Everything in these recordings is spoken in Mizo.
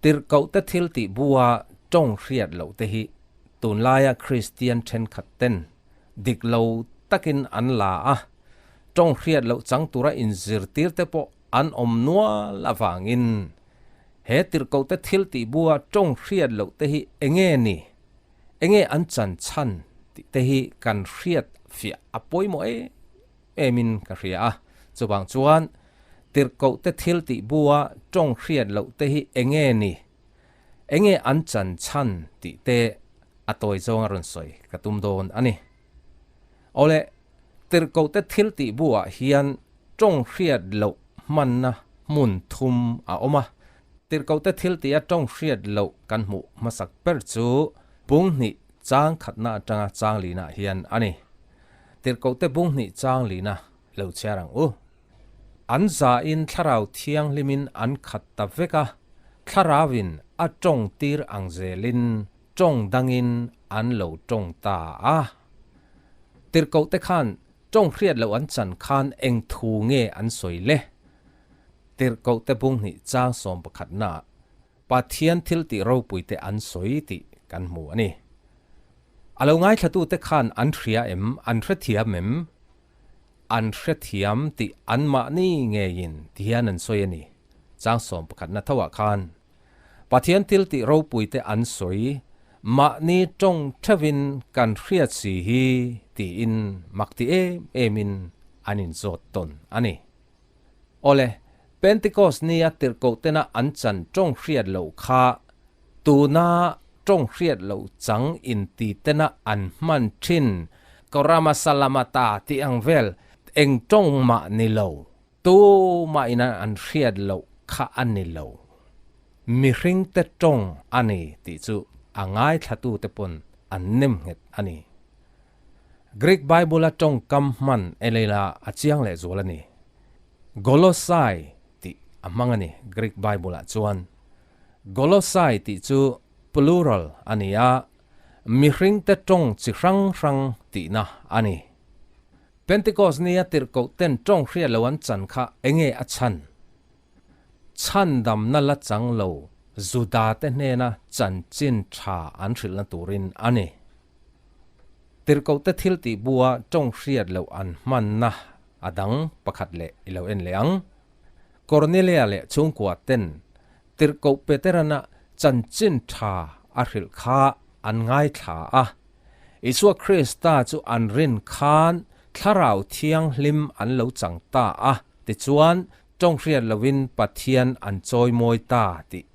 Tirhkohte thiltih bua tawng hriat loh te hi tunlaia Kristian thenkhat ten dik lo takin an la a, tawng hriat loh chang tura inzirtir te pawh an awm nual avangin he tirhkohte thiltih bua tawng hriat loh te hi enge ni, enge an chan chhan tih te hi kan hriat fiah a pawimawh em emin ka hria a. Chuvang chuan tirhkohte thil tih bua tawng hriat loh te hi enge ni, enge an chan chhan tih te a tawi zawng a rawn sawi ka tum dawn a ni. Awle, tirhkohte thil tih buah hian tawng hriat loh hmanna hmun thum a awm a. Tirhkohte thil tih a tawng hriat loh kan hmuh hmasak ber chu bung hnih chang khatna atanga chang lina hian a ni. Tirhkohte bung hnih chang lina lo chhiar ang u. An zain thlarau thianghlimin an khat ta vek a, thlarauin a tawng tir ang zelin tawng dangin an lo tawng ta a. Tirhkohte khan tawng hriat loh an chan khan eng thu nge an sawi le? Tirhkohte bung hnih chang 11 naah Pathian thil tih ropuite an sawi tih kan hmu a ni. A lo ngaithlatute khan an hria em? An hrethiam em? An hrethiam tih anmahni ngeiin ti hian an sawi a ni. Chang 11 na thoah khan Pathian thil tih ropuite an sawi, mahni tawng theuhin kan hriat si hi tiin mak ti em emin an inzawt tawn a ni. Awle, Pentecost nia tirhkohtena an chan tawng hriat loh kha tuna tawng hriat loh chang intitena an hman thin Korama Salamata tih ang vel eng tawng mah ni lo, tumah ina an hriat loh kha a ni lo. Mihringte tawng a ni tih chu a ngaithlatute pawn an nem nghet a ni. Greek Bible a tawngkam hman Eleila a chiang leh zual a ni. Golosai tih a hmang a ni Greek Bible ah chuan. Golosai tih chu plural a ni a, mihringte tawng chi hrang hrang tihna a ni. Pentecost nia tirhkoh ten tawng hriat lo an chan kha enge a chhan? Chhandamna la chang lo Juda te hnena chanchin tha an hrilhna turin a ni. Tirhkohte thil tih bua tawng hriat loh an hmanna a dang pakhat leh i lo en leh ang. Kornelia leh chhungkua ten Tirhkoh Peterana chanchin tha a hrilh kha an ngaithla a. Isua Krista chu an rin khan Thlarau Thianghlim an lo chang ta a, tichuan tawng hriat lohin Pathian an chawimawi ta tih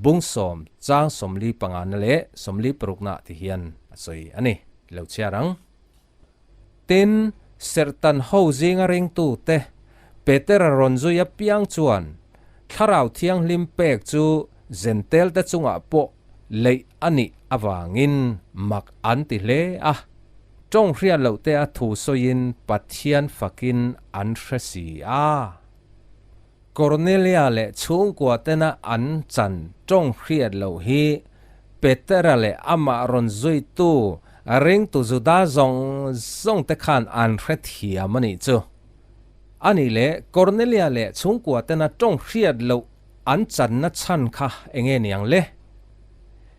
bung sawm chang 45 na leh 46 na ti hian a sawi a ni. Lo chhiar ang. Tin, Serhtan ho zinga ringtute Petera rawn zui apiang chuan Thlarau Thianghlim pek chu Zentelte chungah pawh leih a nih avangin mak an ti hle a. Tawng hriat loh te a thu sawiin Pathian fakin an hre si a. Kornelia leh chhungkua tena an chan tawng hriat loh hi Petera leh amah rawn zuitu ringtu Juda zawng zawng te khan an hrethiam a nih chu. A nih leh Kornelia leh chhungkua tena tawng hriat loh an channa chhan kha enge niang le?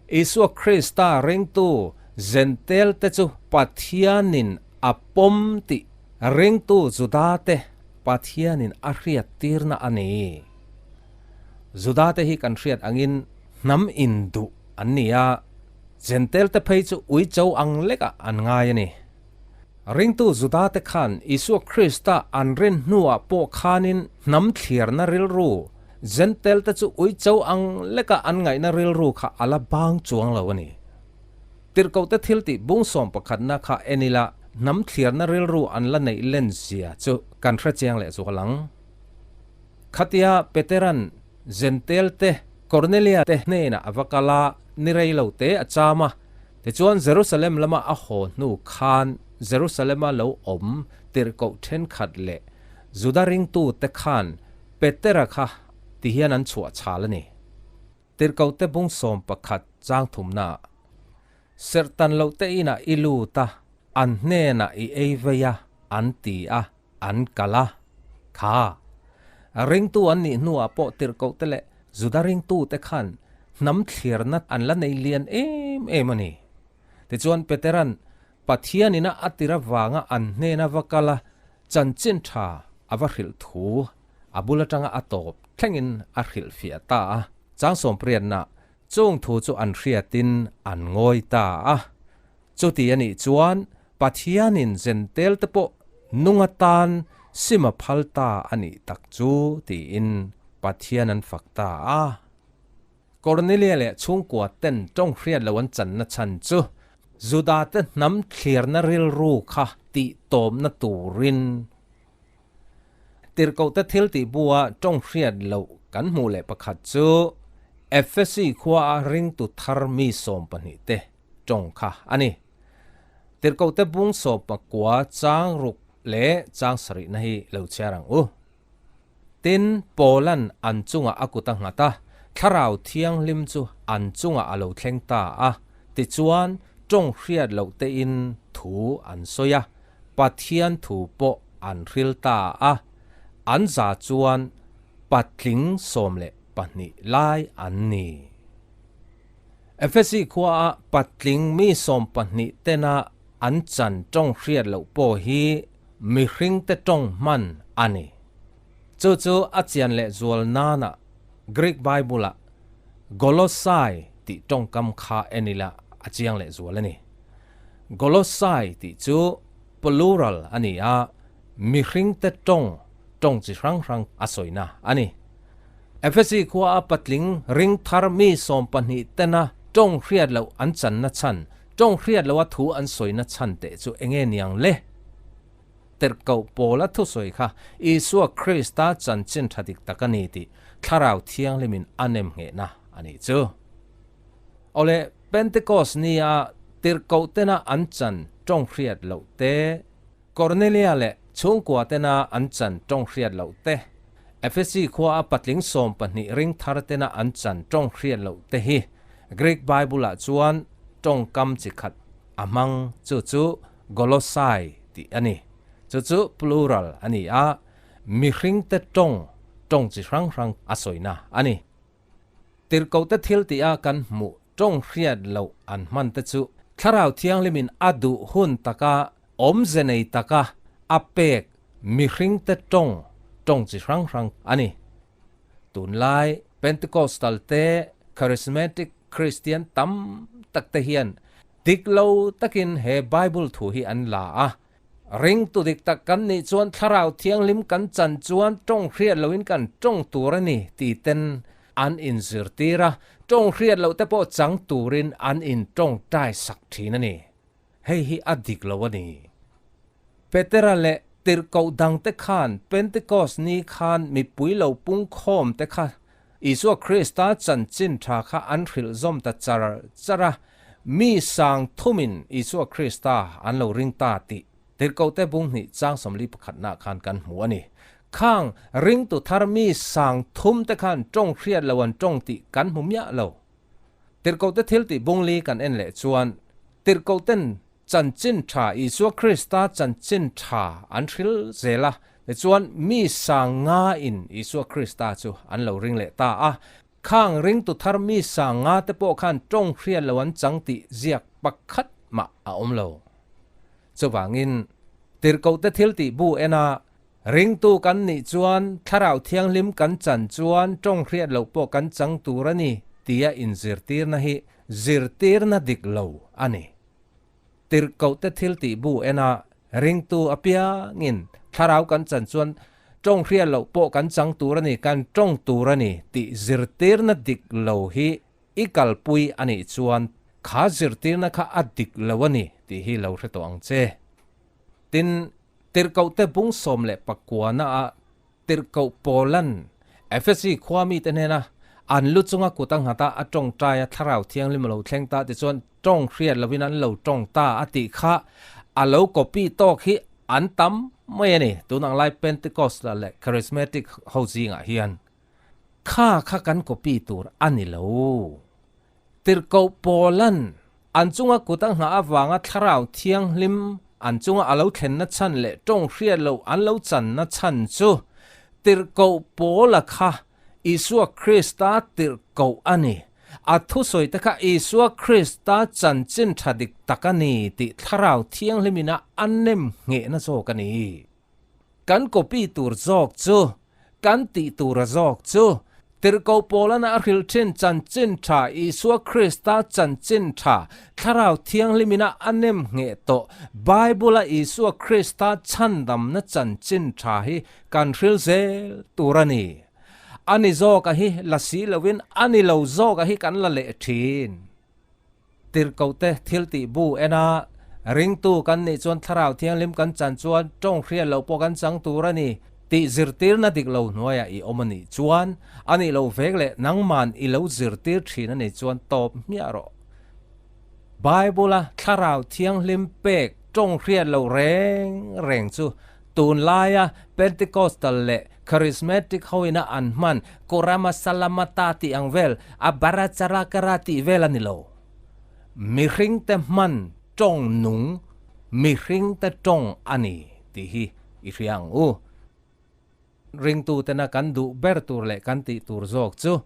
Isua Krista ringtu Zentel te chu Pathianin a pawm tih ringtu Juda te Pathianin a hriat tirna a ni. Juda te hi kan hriat angin hnam induh an ni a, Zentel te phei chu uicho ang lekah an ngai a ni. Ringtu Juda te khan Isua Krista an rin hnuah pawh khanin hnam thliarna rilru, Zentel te chu uicho ang lekah an ngaihna rilru kha a la bang chuang lo a ni. Tirhkohte thil tih bung 11 na kha en ila hnam thliarna rilru an la neih len zia chu kan hre chiang leh zual ang. Khatia Peteran Zentel te, Kornelia te hnenah a va kal a, ni rei lo te a cham a. Tichuan Jerusalem lama a haw hnu khan Jerusalema lo awm tirhkoh thenkhat leh Juda ringtu te khan Petera kha ti hian an chhuah chhal a ni. Tirhkohte bung 11 chang thumnaah, Serhtan loh te inah i lut a, an hnenah i ei vei a, an ti a, an kal a. Kha! Ringtu an nih hnuah pawh tirhkohte leh Juda ringtute khan hnam thlirna an la nei lian em em a ni. Tichuan Petera'n Pathianina a tir avanga an hnena va kal a, chanchin tha a va hrilh thu a bul atanga a tawp thlengin a hrilhfiah ta a. Chang sawmpriatna chung thu chu an hriatin an ngawi ta a. Chuti a nih chuan Pathianin Zentel te pawh nung atan sim a phal ta a nih tak chu tiin Pathian an fak ta a. Kornelia leh chhungkua ten tawng hriat lo an channa chhan chu Juda te hnam thlirna rilru kha tih tawmna turin Tirhkohte thil tih bua tawng hriat loh kan hmuh leh pakhat chu Efesi khua a ringtu thar mi 12 te tawng kha a ni. Tirhkohte bung 19 chang ruk leh chang sarihna hi lo chhiar ang u. Tin, Paula'n an chungah a kut a nghat a, Thlarau Thianghlim chu an chungah a lo thleng ta a, tichuan tawng hriat loh tein thu an sawi a, Pathian thu pawh an hril ta a, an za chuan patling 12 lai an ni. Efesi khuaah patling mi 12 tena an chan tawng hriat loh pawh hi mihringte tawng hman a ni. Chu chu a chian leh zual nana Greek Bible-ah Golossai tih tawngkam kha en ila a chiang leh zual a ni. Golossai tih chu plural a ni a, mihringte tawng, tawng chi hrang hrang a sawina a ni. Efesi khua a patling ring thar mi 12 tena tawng hriat loh an channa chhan, tawng hriat loha thu an sawina chhan teh chu enge niang le? Tirhkoh Paula thusawi kha Isua Krista chanchin tha dik tak a ni tih Thlarau Thianghlimin a nem nghehna a nih chu. Awle, Pentecost nia tirhkoh tena an chan tawng hriat loh te, Kornelia leh chhungkua tena an chan tawng hriat loh te, Efesi khua a patling 12 ring thar tena an chan tawng hriat loh te hi Greek Bible-ah chuan tawngkam chi khat a hmang, chu chu Golossai tih a ni. Chu chu plural a ni a, mihringte tawng, tawng chi hrang hrang a sawina a ni. Tirhkohte thil tih a kan hmuh tawng hriat loh an hman te chu Thlarau Thianghlimin a duh hun taka awmze nei taka a pek mihringte tawng, tawng chi hrang hrang a ni. Tunlai Pentecostal te Charismatic Christian tam tak te hian dik lo takin he Bible thu hi an la a, Ringtu dik tak kan nih chuan Thlarau Thianghlim kan chan chuan tawng hriat loin kan tawng tur a ni ti ten an inzirtir a, tawng hriat loh te pawh chang turin an intawngtai sak thin a ni. Hei hi a dik lo a ni. Petera leh tirhkoh dangte khan Pentecost ni khan mipui lo pungkhawm te kha Isua Krista chanchin tha kha an hrilh zawm ta char char a, mi sang thumin Isua Krista an lo ring ta tih Tirhkohte bung hnih chang 41 khan kan hmu a ni. Khang ringtu thar mi sang thum te khan tawng hriat lo an tawng tih kan hmu miah lo. Tirhkohte thil tih bung li kan en leh chuan Tirhkohten chanchin tha Isua Krista chanchin tha an hril zel a, tichuan mi sang nga in Isua Krista chu an lo ring leh ta a. Khang ringtu thar mi sang nga te pawh khan tawng hriat lo an chang tih ziak pakhat mah a awm lo. Chuvangin Tirhkohte thil tih bu en a, ringtu kan nih chuan Thlarau Thianghlim kan chan chuan tawng hriat loh pawh kan chang tur a ni tia inzirtirna hi zirtirna dik lo a ni. Tirhkohte thil tih bu en a, ringtu apiangin thlarau kan chan chuan tawng hriat loh pawh kan chang tur a ni, kan tawng tur a ni tih zirtirna dik lo hi i kalpui a nih chuan kha zirtirna kha a dik lo a ni tih hi lo hre tawh ang che. Tin, Tirhkohte bung 19 ah Tirhkoh Paulan Efesi khua mite hnena an lu chunga kut a nghat a, a tawngtai a, Thlarau Thianghlim a lo thleng ta tichuan tawng hriat lovin an lo tawng ta a tih kha a lo copy tawk hi an tam mai a ni. Tun ang lai Pentecostal leh Charismatic ho zingah hian kha kha kan copy tur a ni lo. Tirhkoh Paulan an chunga kut a nghah avanga Thlarau Thianghlim an chunga a lo thlenna chhan leh tawng hriat loh an lo channa chhan chu Tirhkoh Paula kha Isua Krista tirhkoh a ni. A thusawi te kha Isua Krista chanchin tha dik tak a ni tih Thlarau Thianghlimin a a nem nghehna zawk a ni. Kan copy tur zawk chu, kan tih tura zawk chu, Tirhkoh Paulana a hrilh thin chanchin tha Isua Krista chanchin tha Thlarau Thianghlimin a a nem ngheh tawh Bible-a Isua Krista chhandamna chanchin tha hi kan hril zel tur a ni. A ni zawka hi la si loin a ni lo zawka hi kan la leh thin. Tirhkohte thil tih bu en a, ringtu kan nih chuan Thlarau Thianghlim kan chan chuan tawng hriat loh pawh kan chang tur a ni tih zirtirna dik lo hnuaiah i awm a nih chuan a nih loh vek leh nangman i lo zirtir thin a nih chuan tawp hmiah rawh. Bible-a Thlarau Thianghlim pek tawng hriat loh reng reng chu Tunlaia Pentecostal leh Charismatic hoina an hman Korama Salamata tih ang vel, a bara chara kara tih vel a ni lo. Mihringte hman tawng nung, mihringte tawng a ni tih hi i hria ang u. Ringtutena kan duh ber tur leh kan tih tur zawk chu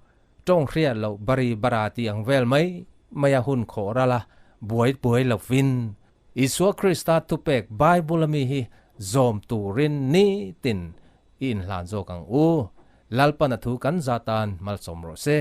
tawng hriat loh bari bara tih ang vel mai mai a hun khawh ral a, buai buai lovin Isua Krista thupek Bible ami hi zawm turin nitin i inhlan zawk ang u. Lalpan a thu kan zah tan malsawm rawh se.